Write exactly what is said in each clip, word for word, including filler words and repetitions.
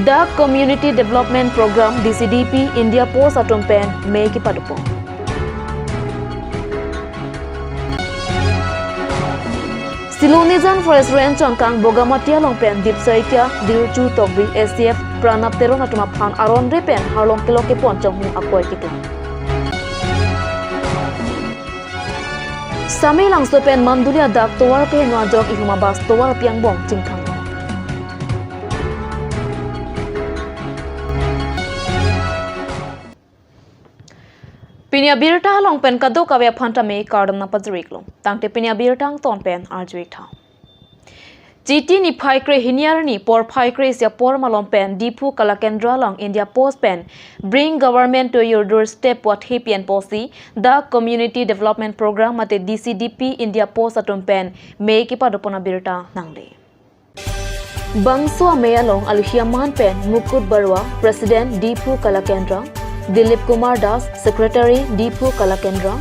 Dak Community Development Program, D C D P, India Post atum pen mei kepadopon. Silonijan Forest Range angkang Bogamati along pen Dip Saikia, Dilchu Tokbi, S D F, Pranab Teron atum aphan aron re pen harlong kelok kepon chonghu akoi keklem. Samelangso pen Mandulia dak tovar keheno ajok ihum abas tovar apiangbong chingthang. Pini abirta along pen kadokave aphan tame kardom nangpajir-iklo. Tangte pini abirta angton pen arju-ik tha. Chiti niphai krehini arni porphai kre-isi apor malom pen Diphu Kalakendra along India Post pen Bring Government to Your Doorstep puthot pen pusi Dak Community Development Program mate D C D P India Post atum pen mei kepadopon abirta nangle. Bangso amei along aluhi aman pen Mukut Barua, President Diphu Kalakendra, Dilip Kumar Das, Secretary Diphu Kalakendra,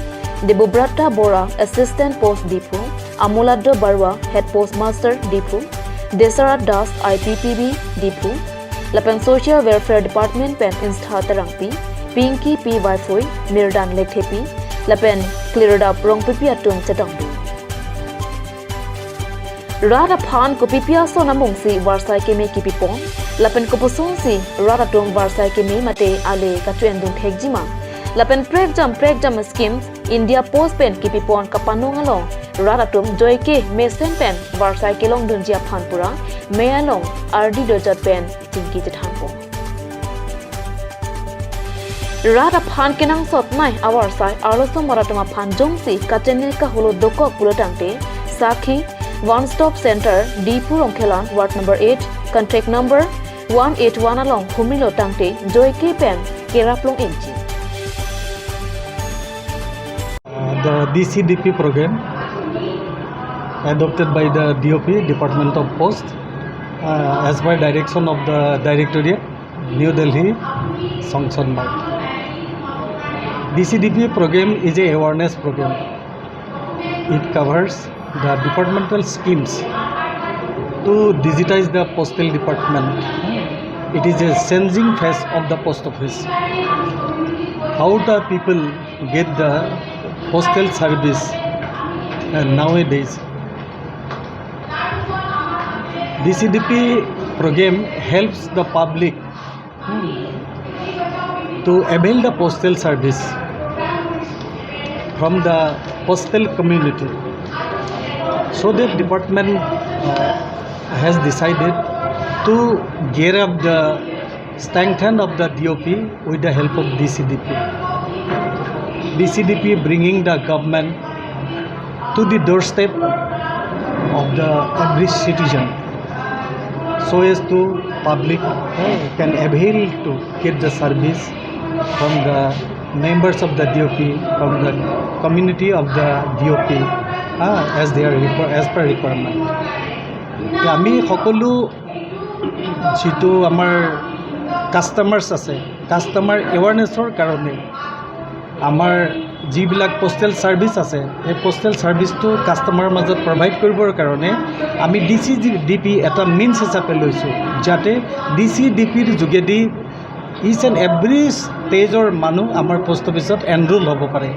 Debobrata Bora, Assistant Post Diphu, Amolado Barua, Head Postmaster Diphu, Desarat Das, I P P B Diphu, lapen Social Welfare Department pen Instha Terangpi, Pinky P Waifui, Mirdan Lekthepi, lapen Klirdap Rongpipi atum chetongdun. Rat aphan kopipi ason amungsi varsai keme kipipon, lapen kopuson si rat atum varsai keme mate ale kacho-endun thekjima, lapen prekjam prekjam schemes India Post pen kipipon kapanong along rat atum joike mesen pen varsai kelongdunji aphan pura mei along ardi dojat pen chingki chethanpon. Rat aphan kenangsotnei avarsai arloso maratum aphan jongsi kachini kaholo dokok pulo tangte, Sakhi One Stop Center, Diphu Rongkhelan, Ward number eight, contact number one eight one along humrilo tangte joike pen kerap long-ikji. Uh, the D C D P program adopted by the D O P, Department of Post, uh, as per direction of the Directorate, New Delhi, Sangsad Marg. D C D P program is a awareness program. It covers the departmental schemes to digitize the postal department. It is a changing face of the post office. How the people get the postal service, uh, nowadays? D C D P program helps the public, hmm, to avail the postal service from the postal community. So the department, uh, has decided to gear up the strengthen of the D O P with the help of D C D P. D C D P bringing the government to the doorstep of the every citizen, so as to public, uh, can avail to get the service from the members of the D O P, from the community of the D O P, uh, as their requir-, as per requirement. আমি সকলো যিটো আমাৰ কাষ্টমাৰ্ছ আছে, কাষ্টমাৰ এৱাৰনেছৰ কাৰণে আমাৰ যিবিলাক পোষ্টেল ছাৰ্ভিচ আছে, সেই পোষ্টেল ছাৰ্ভিচটো কাষ্টমাৰৰ মাজত প্ৰভাইড কৰিবৰ কাৰণে আমি ডি চি ডি পি এটা মিনছ হিচাপে লৈছোঁ, যাতে ডি চি ডি পিৰ যোগেদি ইচ এণ্ড এভৰি ষ্টেজৰ মানুহ আমাৰ পোষ্ট অফিচত এনৰোল হ'ব পাৰে,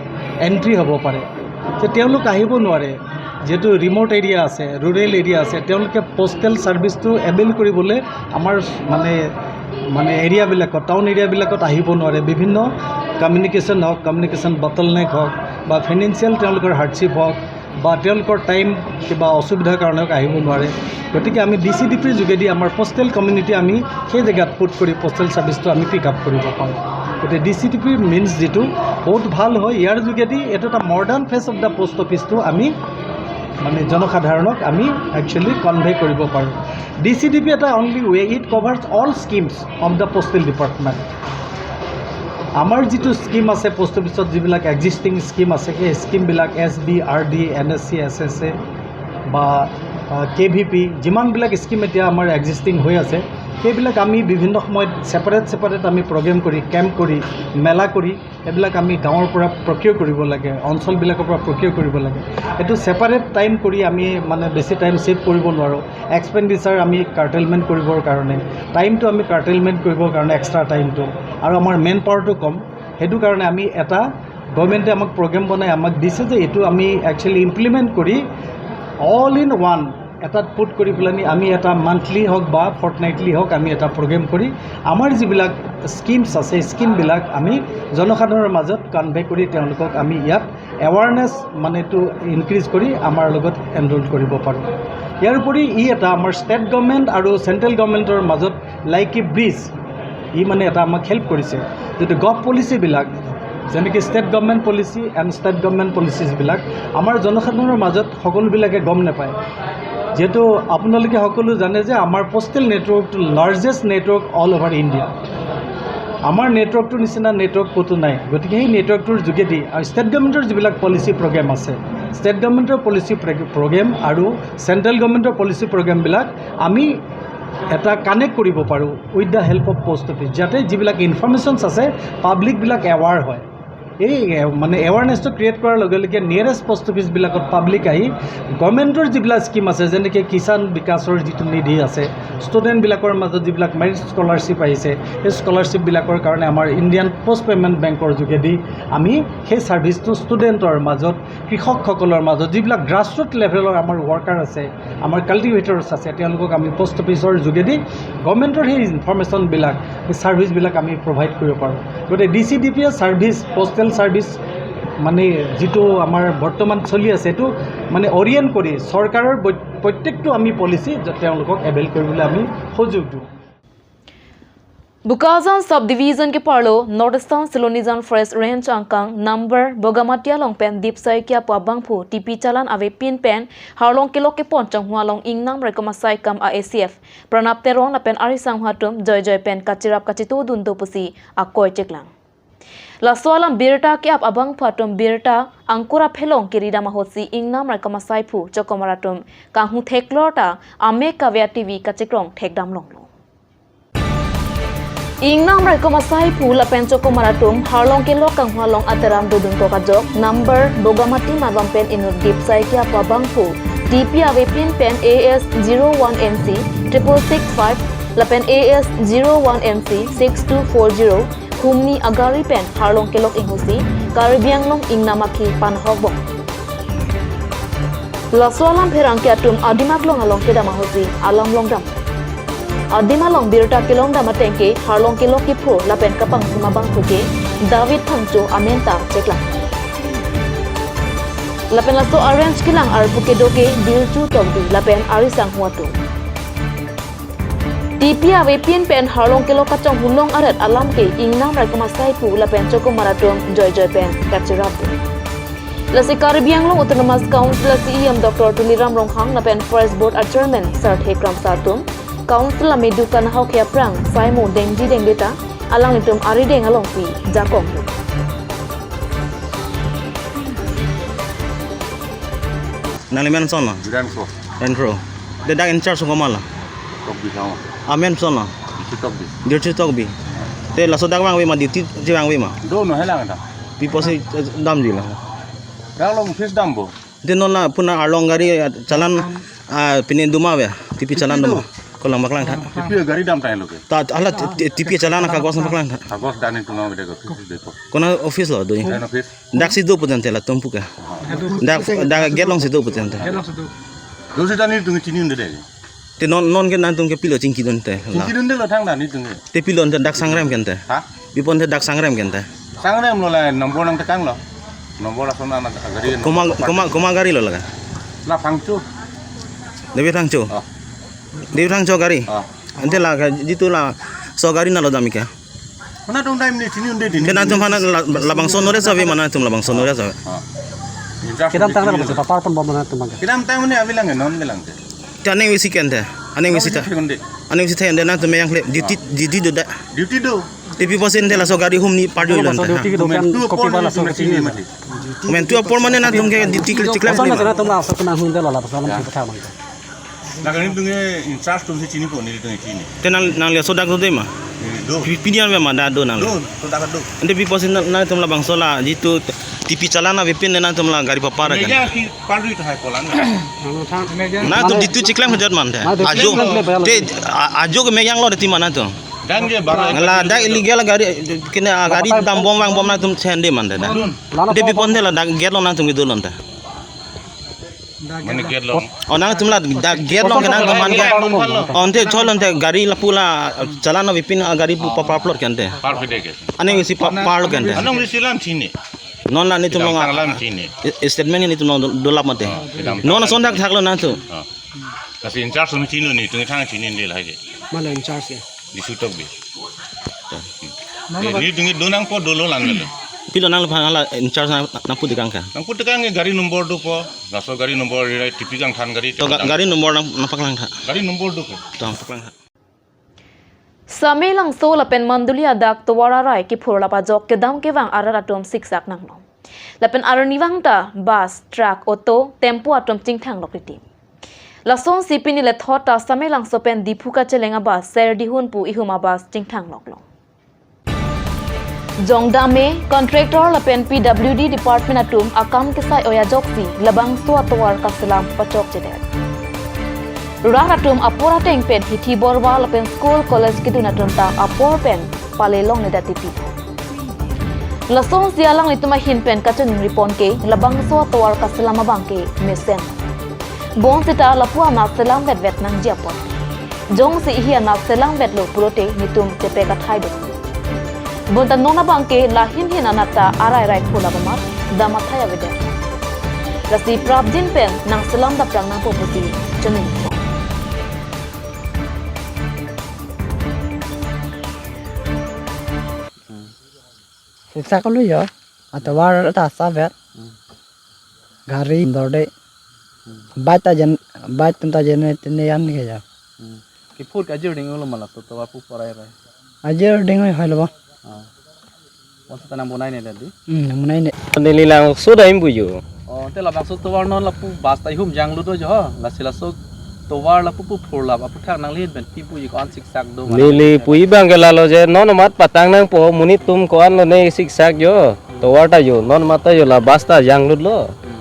এণ্ট্ৰি হ'ব পাৰে। যে তেওঁলোক আহিব নোৱাৰে, যিহেতু ৰিমট এৰিয়া আছে, ৰুৰেল এৰিয়া আছে, তেওঁলোকে পোষ্টেল ছাৰ্ভিচটো এভেইল কৰিবলৈ আমাৰ মানে, মানে এৰিয়াবিলাকত, টাউন এৰিয়াবিলাকত আহিব নোৱাৰে। বিভিন্ন কমিউনিকেশ্যন হওক, কমিউনিকেশ্যন বটলনেক হওক বা ফিনেন্সিয়েল তেওঁলোকৰ হাৰ্ডশ্বিপ হওক বা তেওঁলোকৰ টাইম কিবা অসুবিধাৰ কাৰণে হওক, আহিব নোৱাৰে। গতিকে আমি ডি চি ডি পিৰ যোগেদি আমাৰ পোষ্টেল কমিউনিটি আমি সেই জেগাত পুট কৰি পোষ্টেল ছাৰ্ভিচটো আমি পিক আপ কৰিব পাৰোঁ। গতিকে ডি চি ডি পিৰ মিনছ যিটো বহুত ভাল হয়, ইয়াৰ যোগেদি এইটো এটা modern face of the post অফিচটো আমি মানে জনসাধাৰণক আমি একচুৱেলি কনভে কৰিব পাৰোঁ। ডি চি ডি পি এটা only way, it covers all schemes of the postal department. আমাৰ যিটো স্কিম আছে, পোষ্ট অফিচত যিবিলাক এক্সিষ্টিং স্কিম আছে, সেই স্কিমবিলাক S B, R D, N S C, S S A বা কে ভি পি, যিমানবিলাক স্কিম এতিয়া আমাৰ এক্সিষ্টিং হৈ আছে, সেইবিলাক আমি বিভিন্ন সময়ত ছেপাৰেট ছেপাৰেট আমি প্ৰগ্ৰেম কৰি, কেম্প কৰি, মেলা কৰি, এইবিলাক আমি গাঁৱৰ পৰা প্ৰকিয়ৰ কৰিব লাগে, অঞ্চলবিলাকৰ পৰা প্ৰকিয়ৰ কৰিব লাগে। এইটো ছেপাৰেট টাইম কৰি আমি মানে বেছি টাইম ছেভ কৰিব নোৱাৰোঁ। এক্সপেণ্ডিচাৰ আমি কাৰ্টেলমেণ্ট কৰিবৰ কাৰণে, টাইমটো আমি কাৰ্টেলমেণ্ট কৰিবৰ কাৰণে, এক্সট্ৰা টাইমটো আৰু আমাৰ মেন পাৱাৰটো কম। সেইটো কাৰণে আমি এটা গভৰ্ণমেণ্টে আমাক প্ৰগ্ৰেম বনাই আমাক দিছে যে এইটো আমি একচুৱেলি ইমপ্লিমেণ্ট কৰি অল ইন ওৱান এটাত পুট কৰি পেলাই আমি এটা মান্থলি হওক বা ফৰ্টনাইটলি হওক আমি এটা প্ৰগ্ৰেম কৰি আমাৰ যিবিলাক স্কিমছ আছে, স্কিমবিলাক আমি জনসাধাৰণৰ মাজত কনভে কৰি তেওঁলোকক আমি ইয়াত এৱাৰনেছ মানে এইটো ইনক্ৰিজ কৰি আমাৰ লগত এনৰোল কৰিব পাৰোঁ। ইয়াৰ উপৰি ই এটা আমাৰ ষ্টেট গভৰ্ণমেণ্ট আৰু চেণ্ট্ৰেল গভৰ্ণমেণ্টৰ মাজত লাইক এ ব্ৰিজ, ই মানে এটা আমাক হেল্প কৰিছে। যিটো গভ পলিচিবিলাক, যেনেকে state government policy and state government পলিচিছবিলাক আমাৰ জনসাধাৰণৰ মাজত সকলোবিলাকে গম নাপায়। যিহেতু আপোনালোকে সকলো জানে যে আমাৰ পোষ্টেল নেটৱৰ্কটো largest network all over India. আমাৰ নেটৱৰ্কটোৰ নিচিনা নেটৱৰ্ক ক'তো নাই। গতিকে সেই নেটৱৰ্কটোৰ যোগেদি আৰু ষ্টেট গভৰ্ণমেণ্টৰ যিবিলাক পলিচি প্ৰগ্ৰেম আছে, ষ্টেট গভৰ্ণমেণ্টৰ পলিচি প্ৰগ্ৰেম আৰু চেণ্ট্ৰেল গভৰ্ণমেণ্টৰ পলিচি প্ৰগ্ৰেমবিলাক আমি এটা কানেক্ট কৰিব পাৰোঁ with the help of post office, যাতে যিবিলাক ইনফৰমেশ্যনছ আছে পাব্লিকবিলাক এৱাৰ হয়। এই এ, মানে এৱাৰনেছটো ক্ৰিয়েট কৰাৰ লগে লগে নিয়েৰেষ্ট পোষ্ট অফিচবিলাকত পাব্লিক আহি গভৰ্ণমেণ্টৰ যিবিলাক স্কিম আছে, যেনেকে কিষাণ বিকাশৰ যিটো নিধি আছে, ষ্টুডেণ্টবিলাকৰ মাজত যিবিলাক মেৰিট স্কলাৰশ্বিপ আহিছে, সেই স্কলাৰশ্বিপবিলাকৰ কাৰণে আমাৰ ইণ্ডিয়ান পোষ্ট পেমেণ্ট বেংকৰ যোগেদি আমি সেই ছাৰ্ভিচটো ষ্টুডেণ্টৰ মাজত, কৃষকসকলৰ মাজত, যিবিলাক গ্ৰাছৰুট লেভেলৰ আমাৰ ৱৰ্কাৰ আছে, আমাৰ কাল্টিভেটৰ্ছ আছে, তেওঁলোকক আমি পোষ্ট অফিচৰ যোগেদি গভৰ্ণমেণ্টৰ সেই ইনফৰমেশ্যনবিলাক, সেই ছাৰ্ভিচবিলাক আমি প্ৰভাইড কৰিব পাৰোঁ। গতিকে D C D P A service, postal service মানে যিটো আমাৰ বৰ্তমান চলি আছে, এইটো মানে অৰিয়েণ্ট কৰি চৰকাৰৰ বৈ-, প্ৰত্যেকটো আমি পলিচি য-, তেওঁলোকক এভেইল কৰিবলৈ আমি সুযোগ দিওঁ। Bokajan Subdivision keparlo North Eastern Silonijan Forest Range angkang number Bogamati along pen Dipsai kiapu abangphu T P chalan avepin pen harlong kelok kepon chonghu along ingnam raikom asai akam A A C F Pranab Teron lapen arisangho atum joijoi pen kachirap kachitudun do pusi akoi cheklang. Laso alam birta ke-ap abangphu atum birta angkur aphelong keridam ahutsi ingnam raikom asaiphu chokomar atum kanghu theklor ta ame kavya T V kachekrong thekdam longlo. Ingnam raikom asaiphu lapen chokomar atum harlong kelok kanghu along ateram dodun kok ajok number Bogamati malom pen inut Dipsai kiapu abangphu T P avepin pen A S zero one M C triple six five lapen A S zero one M C six two four zero humni agari pen harlong kelok inghusi Karbi Anglong ingnam akhi panhok bom. Laso alam pherangke atum adim aklong along kedam ahutsi alam longdam. Adim along birta kelongdam atengke harlong kelok kepho lapen kapangsum abangphu ke David Phangcho amen ta cheklang. Lapen laso a-range kelang arpu kedo ke Birchu Tokbi lapen arisangho atum. T P avepin pen harlong kelok kachonghu long aret alam ke ingnam raikom asaiphu lapen chokomar atum joijoi pen kachirap do. Lasi Karbi Anglong Autonomous Council a-C E M Doctor Tuliram Ronghang lapen Forest Board a-Chairman Sarthe Kramsa atum Council amedu kanahok aphrang sai mo dengji dengde ta alanglitum arideng alongsi jakong do. Nangli men son lo? Biran Kro. Biran Kro. Te dak in charge komat lo? Tokbi sama. Amen son lo? Dipsai Tokbi. Dipsai Tokbi. Te laso dak vangve ma, duty si vangve ma? Do no helang ta. Pi apotsi, eh, damji lo? Dak along office dampo. Te non la puna arlong gari, eh, chalan, ah, pine doma ave, T P chalan doma. Kolang paklang tha. T P gari dam tanglo ke. Ta hala T-, T-, T P chalan kagos paklang tha. Kagos dan itu nama beda ko, office depo. Kona office lo do? Dan office. Dak si do puten te latum puke. Dak, dak gate along si do puten te. Gate along si do. Do seta nelitum chini un-e de. Te non, non ke nangtum ke pilo chingkidun te la? Chingkidunde lo thangta nelitum ke. Te pilo te dak sangrem ke te? Ha? Pi apot te dak sangrem ke te? Sangrem lo la number nangtekang lo. Number lason na gari. Komat, komat, komat gari lo la ke? La Phangcho. David Phangcho. Oh. David Phangcho gari. Oh. Ante la ke jitu laso gari nanglo damji ke? Mana tung time ni chini un-e din. Ke nangtum aphan la, labangso knowledge ave ma nangtum labangso knowledge ave? Ah. Kedamtang na bangso papar pon bom nangtum bang. Kedamtang mane avelang non avelang ke. Te aning isi ke te. Aning isi ta. Aning isi ta ante nangtum yang kle duty, duty do da. Duty do. Te pi apotsi ante laso gari humni parjo lo ante. Duty do kan kopi bala so chini mati. Momentu apor mane nangtum ke duty kle chikla. Pasal na tum laso kena hunde la la pasal na kita bang. Laga nelitum ke in charge atum si chinipo, nelitum ke chini. Te nang, nangli laso dak dode ma? Eh, Do. Pi-, pini an memang dak do nang. Do, to dak do. Ante pi apotsi nang, nangtum labangso la jitu T P chalana avepin nangtum la gari papar kan. Meja si parlu itu hai polan. Nangtum jitu chiklang hajat man de. Nangtum ajo chiklang hajat. Te a-, ajo ke meyang lo de ti man nangtum. Dan je baru. Ladak illegal gari kena gari dambom vangbom nangtum chende man de. Dun. Ante pi apot de ladak gate along nangtum kedo lonte. Mane gate along. Oh, nangtum ladak gate along ke nangtum man ke. Oh, ante chol ante gari lapu la chalana avepin, ah, gari pu papar plot ke ante. Par pide ke. Aning si pa-, par lo ke ante. Anong isi alam chini. Non la netum long, kedamtang alam chini. I-, statement netum long do-, dolap mate. Oh, kedamtang. Non ason dak thaklo nangtum. Oh. Lasi in charge sumi chini, netum thang chini neli lahai ke. Mala in charge ya. Disu tok bi. Eh, netum do nangpo dolo lang lo. Pilo nang phan la in charge nang, nangpu tekang ke. Nangpu tekang ke gari number dopo. Laso gari number rai T P kangthan gari. To ga-, gari number nang, nangpaklang tha. Gari number dopo. To paklang tha. Samelangso lapen Manduli adak tovar arai kiphurlap ajok kedam kevang arat atum siksak nanglo. Lapen arnivang ta bus, truck, auto, tempo atum chingthang lok riti. Lasonsi pini lethot ta Samelangso pen Diphu kacheleng abus ser dihun pu ihum abus chingthang loklo. Jongdam me, contractor lapen P W D department atum akam kesai oi ajoksi labangso atovar kaselam pachokchedet. Rat atum apor ateng pen hithi borwa lapen school college kedun atum ta apor pen pale longledet titi. Lasonsi alanglitum ahin pen kachiningri pon ke labangso atovar kaselam abang ke mesen. Bonseta lapu anat selam vetvet nangji apot. Jongsi ihi anat selam vetlo pulote netum chepe kathai do. Bonta non abang ke lahin hin anat ta arai rai khula bamat dam athai avedet. Lasi prapjin pen nangselam daprang nangpo pusi choningri. Siksak lo yo. Atovar ta savet. Hmm. Gari dorde. Hmm. Bike ta jen, bike tum ta jen tene yan ke ya. Hmm. Kiphur ke ajir ding lo mala to tovar pu parai rai. Ajir ding oi hoi lo. Ah. Bonta nang bonai ne dadi. Hmm, nang bonai ne. Neli lang sudah imbu yo. Oh, te labangso tovar non lapu bus ta ihum janglo do jo. Lasi laso tovar lapu pu phurlap aputhak nangli pen pi puji ko-an siksak do. Neli puji abang ke lalo je non amat patang nangpo, monit atum ko-an lone siksak jo. Tovar ta jo, non amat ta jo, la bus ta janglut lo. Hmm.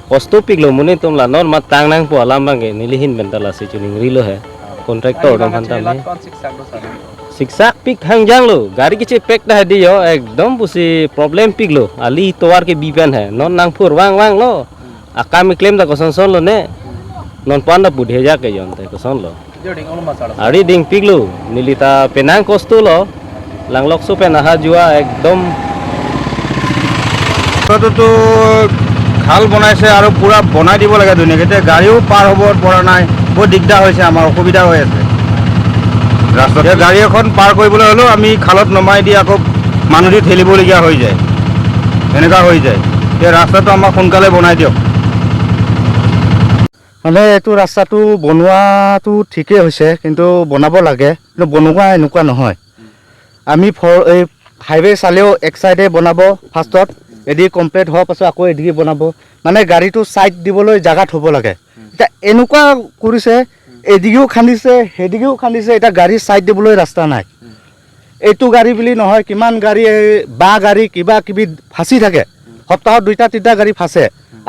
Kosto pik lo monit atum la non amat tang nangpo alam abang ke neli hin pen ta lasi choningri lo he. Ah. Contractor atum aphan ta lapu ko-an siksak do sa. Siksak pik hangjang lo, gari kechepek ta hedi jo, ekdom pusi problem pik lo, ali tovar kebi pen he, non nangphur vang vang lo. Hmm. Akam keklem ta koson son lone. Non pu-an ta pudhe jak ke jon te koson lo. Jor ding olo masala. Ari ding pik lo, neli ta penang kosto lo. Langlokso pen aha jua ekdom. এইটোতো খাল বনাইছে আৰু পুৰা বনাই দিব লাগে ধুনীয়াকে। এতিয়া গাড়ীও পাৰ হ'ব পৰা নাই, বহুত দিগদাৰ হৈছে, আমাৰ অসুবিধা হৈ আছে ৰাস্তাত। এতিয়া গাড়ী এখন পাৰ কৰিবলৈ হ'লেও আমি খালত নমাই দি আকৌ মানুহ দি ঠেলিবলগীয়া হৈ যায়, এনেকুৱা হৈ যায়। এতিয়া ৰাস্তাটো আমাক সোনকালে বনাই দিয়ক। মানে এইটো ৰাস্তাটো বনোৱাটো ঠিকেই হৈছে, কিন্তু বনাব লাগে, কিন্তু বনোৱা এনেকুৱা নহয়। আমি ফৰ-, এই হাইৱে চালেও এক চাইডে বনাব ফাৰ্ষ্টত, এদিগি কমপ্লিট হোৱাৰ পাছত আকৌ এদিগি বনাব। মানে গাড়ীটো চাইড দিবলৈ জেগা থ'ব লাগে। এতিয়া এনেকুৱা কৰিছে, এদিগিও খান্দিছে, সেইদিগিও খান্দিছে, এতিয়া গাড়ী চাইড দিবলৈ ৰাস্তা নাই। এইটো গাড়ী বুলি নহয়, কিমান গাড়ী, এই বাঁহ গাড়ী কিবা কিবি ফাঁচি থাকে। সপ্তাহত দুইটা তিনিটা গাড়ী ফাঁচে।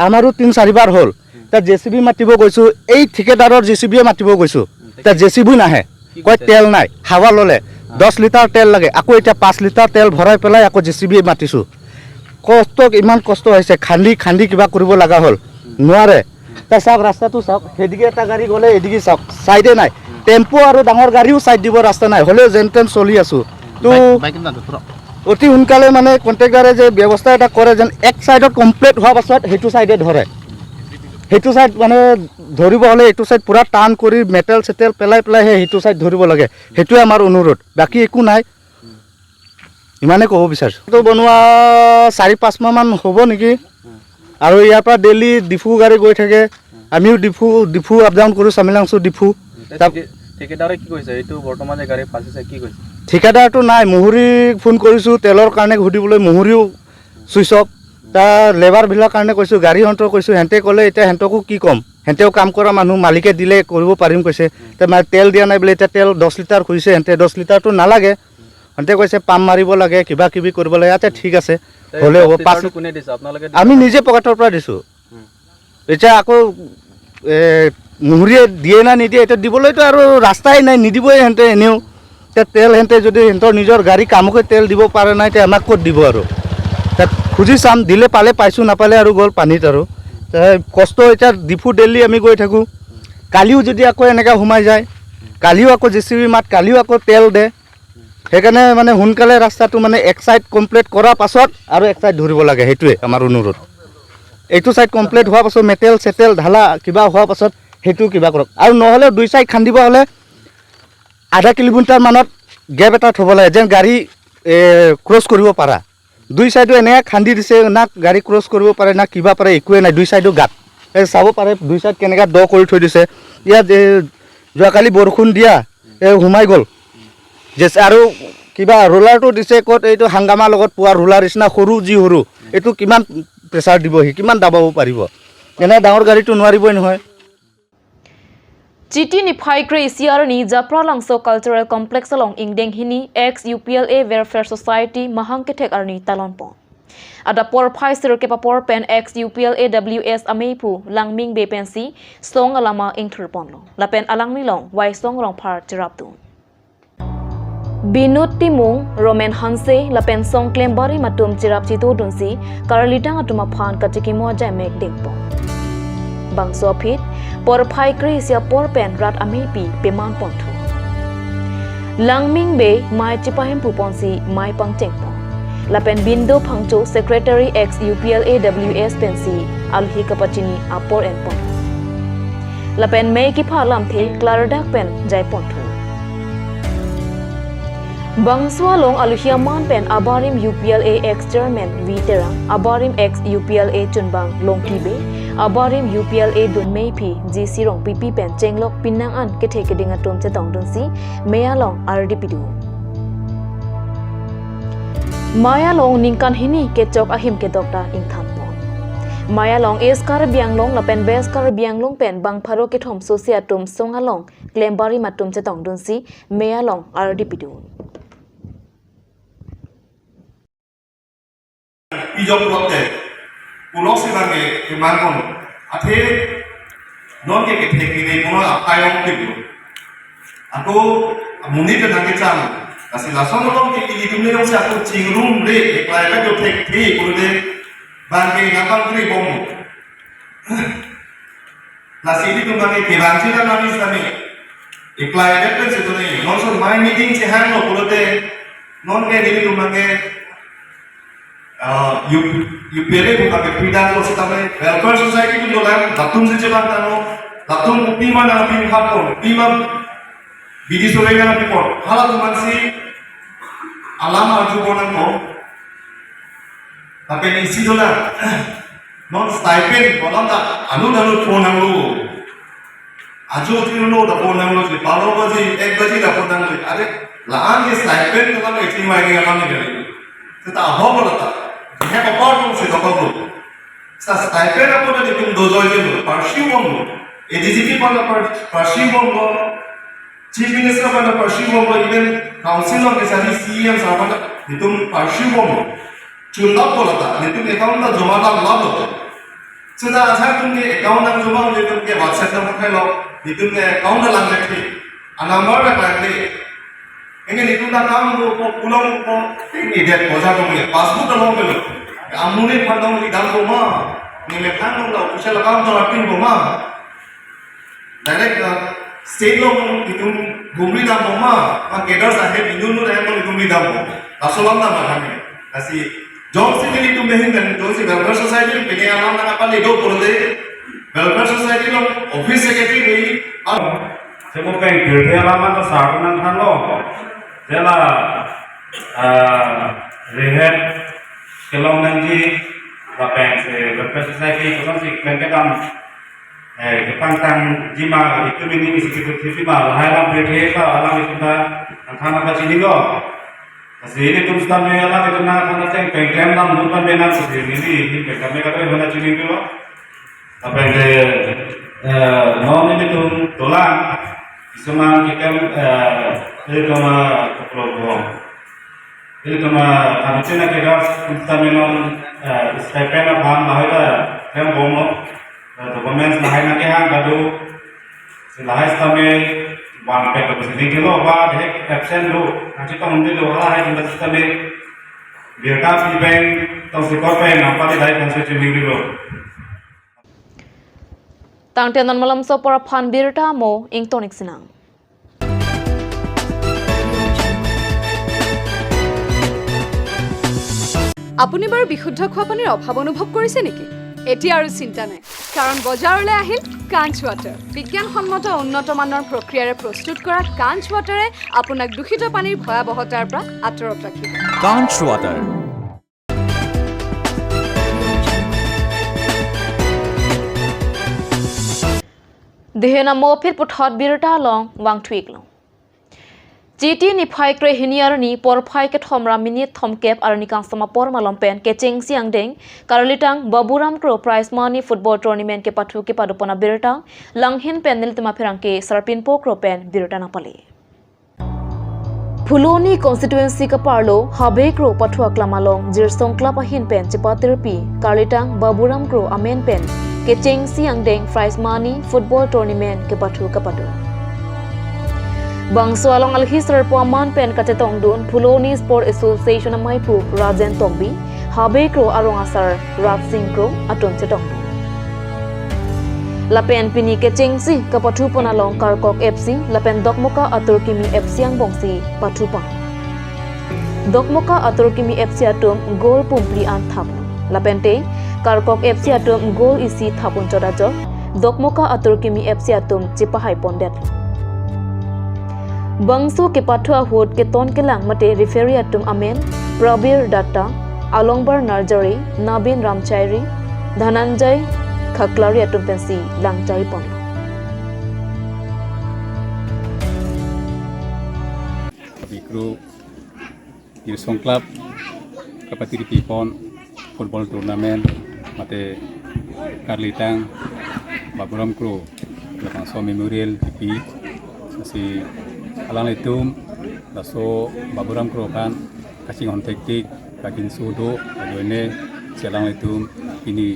আমাৰো তিনি চাৰিবাৰ হ'ল। এতিয়া জে চি বি মাতিব গৈছো, এই ঠিকেদাৰৰ জে চি বিয়ে মাতিব গৈছো। এতিয়া জে চি বি নাহে, কয় তেল নাই, হাৱা ললে। দহ লিটাৰ তেল লাগে, আকৌ এতিয়া পাঁচ লিটাৰ তেল ভৰাই পেলাই আকৌ জে চি বি মাতিছো। কষ্ট, ইমান কষ্ট হৈছে, খান্দি খান্দি কিবা কৰিব লগা হ'ল, নোৱাৰে। এতিয়া চাওক, ৰাস্তাটো চাওক, সেইদিকে এটা গাড়ী গ'লে এইদিকে চাওক, চাইডে নাই। টেম্পো আৰু ডাঙৰ গাড়ীও চাইড দিব ৰাস্তা নাই, হ'লেও যেন তেন চলি আছো। তো বাইক, বাইক এটা ধৰক। অতি সোনকালে মানে কণ্ট্ৰেক্টৰে যে ব্যৱস্থা এটা কৰে, যেন এক চাইডত কমপ্লিট হোৱাৰ পাছত সেইটো চাইডে ধৰে। সেইটো চাইড মানে ধৰিব হ'লে এইটো চাইড পূৰা টান কৰি মেটেল চেটেল পেলাই পেলাই সেই সেইটো চাইড ধৰিব লাগে। সেইটোৱে আমাৰ অনুৰোধ, বাকী একো নাই। ইমানে ক'ব বিচাৰিছো। তো বনোৱা চাৰি পাঁচ মাহ মান হ'ব নেকি। আৰু ইয়াৰ পৰা ডেইলি ডিফু গাড়ী গৈ থাকে, আমিও ডিফু, ডিফু আপ ডাউন কৰোঁ, চামিলাংচু ডিফু। তে তাত ঠিকে-, ঠিকেদাৰে কি কৈছে? এইটো বৰ্তমান যে গাড়ী ফাঁচিছে, কি কৈছে? ঠিকাদাৰটো নাই, মুহুৰীক ফোন কৰিছো তেলৰ কাৰণে সুধিবলৈ, মুহুৰীও ছুইচ অফ। তাৰ লেবাৰবিলাক কাৰণে কৈছো, গাড়ী হন্তৰ কৈছো, সিহঁতে ক'লে এতিয়া সিহঁতকো কি ক'ম, সিহঁতেও কাম কৰা মানুহ, মালিকে দিলে কৰিব পাৰিম কৈছে। তে মানে তেল দিয়া নাই বোলে, এতিয়া তেল দহ লিটাৰ খুজিছে সিহঁতে, দহ লিটাৰটো নালাগে। সিহঁতে কৈছে পাম্প মাৰিব লাগে, কিবা কিবি কৰিব লাগে। আচ্ছা, ঠিক আছে, এই হ'লে হ'ব। পাঁচ লিটাৰটো কোনে দিছে? আপোনালোকে দিছে? আমি নিজে পকেটৰ পৰা দিছোঁ। হুম। এতিয়া আকৌ, এ, মুহুৰিয়ে দিয়ে না নিদিয়ে, এতিয়া দিবলৈতো আৰু ৰাস্তাই নাই, নিদিবই সিহঁতে এনেও। এতিয়া তেল সিহঁতে যদি সিহঁতৰ নিজৰ গাড়ী কামকে তেল দিব পৰা নাই, এতিয়া আমাক ক'ত দিব আৰু? এতিয়া খুজি চাম, দিলে পালে পাইছোঁ, নাপালে আৰু গ'ল পানীত আৰু। এতিয়া কষ্ট, এতিয়া ডিফু ডেইলি আমি গৈ থাকোঁ। কালিও যদি আকৌ এনেকা সোমাই যায়, কালিও আকৌ জে চি বি মাত, কালিও আকৌ তেল দে। সেইকাৰণে মানে সোনকালে ৰাস্তাটো মানে এক চাইড কমপ্লিট কৰাৰ পাছত আৰু এক চাইড ধৰিব লাগে, সেইটোৱে আমাৰ অনুৰোধ। এইটো চাইড কমপ্লিট হোৱাৰ পাছত মেটেল চেটেল ঢালা কিবা হোৱাৰ পাছত সেইটো কিবা কৰক, আৰু নহ'লে দুই চাইড খান্দিব হ'লে আধা কিলোমিটাৰ মানত গেপ এটা থ'ব লাগে, যেন গাড়ী, এ, ক্ৰছ কৰিব পাৰা। দুই চাইডো এনে খান্দি দিছে, না গাড়ী ক্ৰছ কৰিব পাৰে, না কিবা পাৰে, একোৱে নাই। দুই চাইডো গাঁত, এই চাব পাৰে দুই চাইড কেনেকা দ কৰি থৈ দিছে। ইয়াত, এ, যোৱাকালি বৰষুণ দিয়া, এ, সোমাই গ'ল। যে আৰু কিবা ৰোলাৰটো দিছে ক'ত, এইটো হাংগামাৰ লগত পোৱা ৰোলাৰ নিচিনা সৰু, যি সৰু, এইটো কিমান প্ৰেছাৰ দিবহি, কিমান দাবাব পাৰিব? এনে ডাঙৰ গাড়ীটো নোৱাৰিবই নহয়। Chiti niphai kre-isi arni Japra Langso Cultural Complex along ingdeng hini ex U P L A Welfare Society mahang kethek arni talon pon. Adap porphai sirkep apor pen ex U P L A W S ameiphu Langming Bey pensi song alama ingthur ponlo. Lapen alanglilong Waisong Rongphar cherapdun. Binod Timung, Roman Hanse, lapen Song Klembarim atum cherap chitudunsi, karlidang atum aphan kachikimo ajaimek dengpon. Bangso aphi, porphai kre-isi apor pen rat ameipi peman ponthu. Langming Bey mei chipahemphu ponsi mei pangchengpon. Lapen Bindo Phangcho, Secretary ex U P L A W S pensi alhi kapachini apor enpon. Lapen mei kepha lamthe klardak pen jaiponthu. Bangso along aluhi aman pen abarim U P L A ex chairman V Terang, abarim ex U P L A chunbang Longki Bey, abarim U P L A dun meiphi J C Rongpipi pen chenglok pinang an kethe keding atum chetongdunsi mei along ardi pidun. Mei along ningkan hini kechok ahim kedok ta ingthanpon. Mei along East Karbi Anglong lapen West Karbi Anglong pen bang pharo kethom sosi atum song along klembarim atum chetongdunsi mei along ardi pidun. Pijok lote, puloksi bangke kemang kono. Athe nonke kethek kini kono aphai ong pibu. Ako amonit ke nangkecham. Lasi lason nonke ili tumne nongsi ako chingrum re, eklai ka jo thekthe, pulote bangke nangpangkri bom. Lasi ilitum bangke kevang chila nami sami. Eklai vet pen si tuni. Non so mei meeting chehanglo pulote. Nonke ilitum bangke, ah, U-, U P L A pu bangke pidang lo sitame. Welfare society pu dolang. Latum si chevang tanglo. Latum pu pima nangpi hapon. Pima bidi sore nangpipon. Halatum ansi alam arjupon nangkok. Lapen isi dolang. Non stipend, kolam ta, anu anu pon nanglo. Ajo tino ta pon nanglo, si baro baji, ek baji ta pon nanglo. Are, la-an ke stipend ta nang isi mai ke alam ni kali. Seta ahok lo ta. He ko por nung si dokok lo. Sa stipend apot ta itum dojoi jilo, pursue bomlo. A D G P aphan ta pur-, pursue bomlo. Chief Minister aphan ta pursue bomlo, even council along kesali C E M sir aphan ta itum pursue bomlo. Chunlap bola ta, itum account ta joma lang lap lo. Seta ajak itum ke account nang joma, itum ke WhatsApp number khai lo, itum ke account ta lang lekhi. A number ta lang le. Enge itum ta kam do ko, pulang ko, ini dia ko ja ko le, passbook ta long lo. Amonit aphan ta idam ko ma, ni le thang lo, official account ta lang ko ma. Direct, uh, state along itum gumri dam bom ma, ma cadres ahem inut inut ahem along itum ri dam bom. Laso alam dam ahem. Lasi jongsi nelitum ahin pen, jongsi welfare society pine alam nangpale do pulote, welfare society along office secretary neli, ah, semo pen pirthe alam ta sar nangthanlo. Jela, ah, rehab kelong nangji, lapen si welfare society, kosonsi pen kedam, eh, kepangtangji ma, itum ini isi kitu T V ma, lahai alam pirthe pa alam itum ta nangthan nangpachinilo. Lasi ilitum sitame alam itum nangthan nangcheng pengklem dam nunpan benang si neli, neli pengklem kata nangchinilo. Lapen ke, eh, non ilitum dolang, isuman kikem, eh, ilitum, eh, keprobong. Itu ma kami cina kira kita minum, eh, stipend aphan lahai ta klembomlo. Eh, documents lahai nangkehang kado. Si lahai sitame one pay kado, si link lo ba dek absent lo. Nangchetong dilo, lahai jumpa sitame birta pi pen, tong si kopi pen, nampak di lahai constituency dilo. Tangte non malomso apor aphan birta mo ingtonik sinang. আপুনি বাৰু বিশুদ্ধ খোৱা পানীৰ অভাৱ অনুভৱ কৰিছে নেকি? এতিয়া আৰু চিন্তা নাই, কাৰণ বজাৰলৈ আহিল কাঞ্চ ৱাটাৰ। বিজ্ঞানসন্মত উন্নত মানৰ প্ৰক্ৰিয়াৰে প্ৰস্তুত কৰা কাঞ্চ ৱাটাৰে আপোনাক দূষিত পানীৰ ভয়াৱহতাৰ পৰা আঁতৰত ৰাখিব। Kanch Water। Dehen amo aphi puthot birta along vangthu-iklo. Chiti niphai krehini arni porphai kethom ra minute thomkep arni kangsam apor malom pen kechengsi angdeng Karlitang Baburam Kro Prize Money Football Tournament kepathu kepadopon abirta langhin pen nelitum apherangke Sarpinpo Kro pen birta nangpale. Phuloni constituency kaparlo Habe Kro pathu aklam along Jirsong Club ahin pen chepatirpi Karlitang Baburam Kro amen pen kechengsi angdeng Prize Money Football Tournament kepathu kapado. Bangso along alhi serpo aman pen kachetongdun Phuloni Sport Association amaipu Rajen Tokbi, Habe Kro arong asar Raj Singh Kro atum chetongdun. Lapen pini kechengsi kapathupon along Karkok F C lapen Dokmoka Atur Kimi F C angbongsi pathupon. Dokmoka Atur Kimi F C atum goal pumpli an thaplo. Lapente Karkok F C atum goal isi thap-un chot ajok Dokmoka Atur Kimi F C atum chepahaipondetlo. Bangso kepathu ahut keton kelang mate referee atum amen Prabir Datta, Alongbar Narjari, Nabin Ramchairi, Dhananjay Khaklari atum pensi langchaiponlo. Habe Kro Jirsong Club kapatirpipon football tournament mate Karlitang Baburam Kro labangso memorial kipi, si alanglitum laso Baburam Kro aphan kachinghon thektik, kachinghon sudo ajoine si alanglitum pini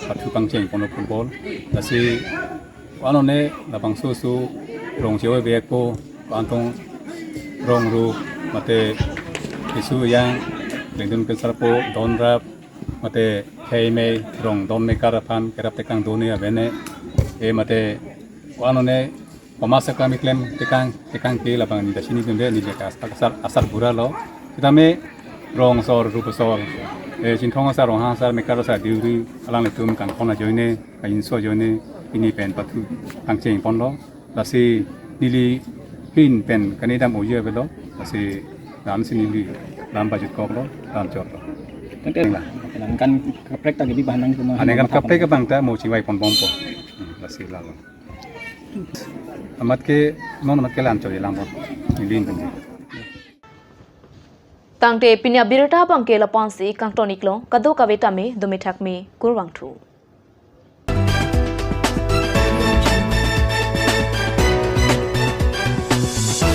pathu pangchengponlo football. Lasi anone labangso su rong chewe bek po, antong rong ru mate isu yang lengdun kensar po, don rap mate khei mei rong don mekar aphan kerap tekang done avene, e mate anone pama sakami klem tekang tekang ke labang ni dasini dunde ni beka asar asar bura lo. Kita me rong sor rup sor, e chinthong asar, rong asar, mekar asar diuri alanglitum kangkon ajoine, ka inso ajoine pini pen pathu pangchengponlo. Lasi neli pin pen kani dam oye avelo. Lasi lam si neli lam bajut koklo, lam chotlo. Tangte la. Aningkan kaprek ta kebi bahan nang cuma. Aningkan kaprek ke bang ta mo chingvaiponbompo. Hmm, lasi lalo. Amat ke non amat ke lam chot lam bon. Neli pin. Tangte pini abirta abangke lapu-ansi kangton-iklo, kadokave tame dome thakme, kurvangthu.